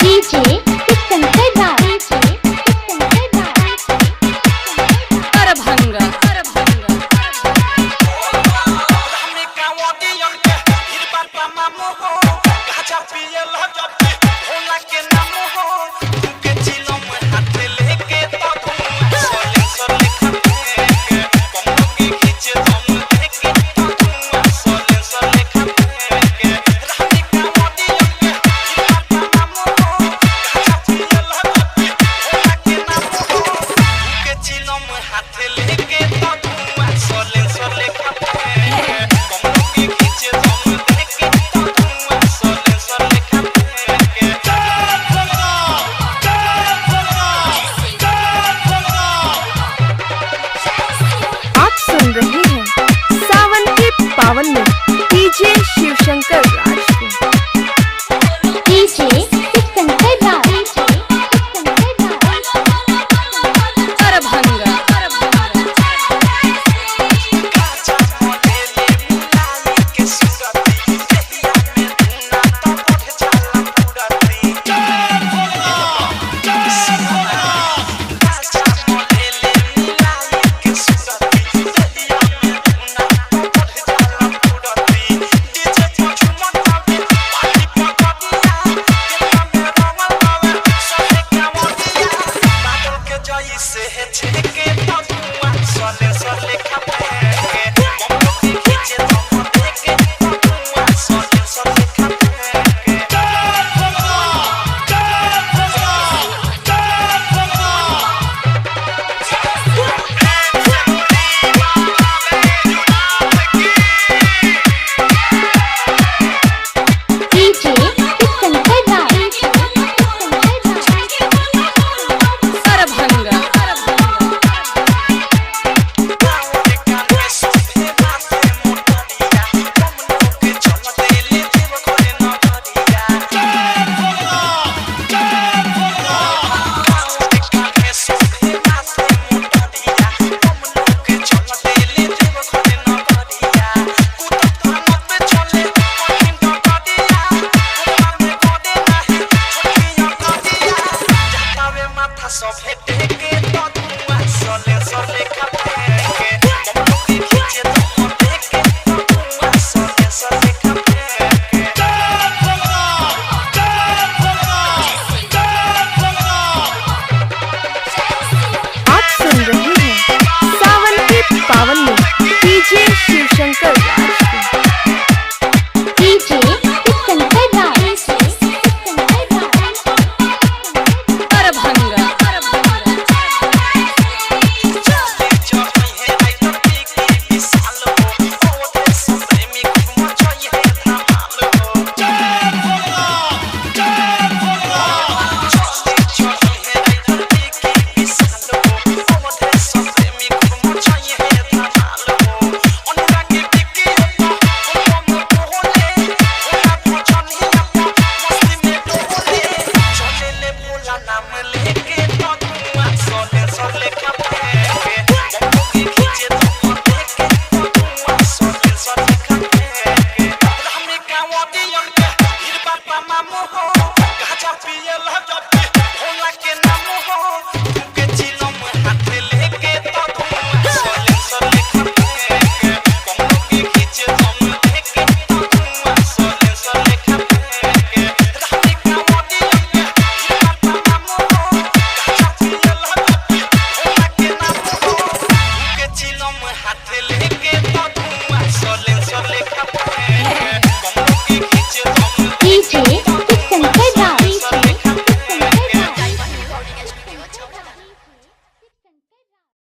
DJ Shankar Raj. DJ Shankar Raj. Darbhanga Darbhanga. हाथ लेके तो धुआं सोले सोले खाते कमरों के खींचे दम देके तो धुआं सोले सोले खाते। आप सुन रहे हैं सावन के पावन में डीजे शिवशंकर राज को। DJ Shankar Raj. DJ Shankar Raj. Darbhanga Darbhanga. काचा मोलेले मिलाई के सुरती कहिया में धुना तो बढ़ जाला पुरती। काचा मोलेले मिलाई के सुरती कहिया में धुना तो बढ़ जाला पुरती। डीजे पर झुमत आवे पानी पकड़िया केतना में रंगल बावे सने कामोदिया बादल के जइसे है छेके तो धुआं सोले सोले खाते बम के खींचे दम देके तो धुआं सोले सोले खाते। DJ Shankar Raj. DJ Shankar Raj. Darbhanga Darbhanga. गाँव के काने सोभे माथे मोटरिया बम लोग चलते ले देव घरे नगरिया। गाँव के काने सोभे माथे मोटरिया बम लोग चलते ले देव घरे नगरिया। कुतुब धामत पे चले कहीं डगरिया कुमार में गोदे नाही छोटिया नदिया जातावे माथा सभे टेके तो धुआं सोले सोले खाते बम लोग खींचे दम देके तो धुआं सोले सोले खाते। आप सुन रहे हैं सावन के पावन में डीजे शिवशंकर राज को। DJ Shankar Raj. DJ Shankar Raj. Darbhanga Darbhanga. चले चढ़ई है राइटर पीके विशाल हो ओधे प्रेमी घूम चई है धमाल हो। चले चढ़ई है राइटर पीके विशाल हो ओधे प्रेमी घूम चई है धमाल हो। अनुराग बिकी हो बम बोले भोला भजनिया मस्ती में डोले चले ले भोला नाम लेके।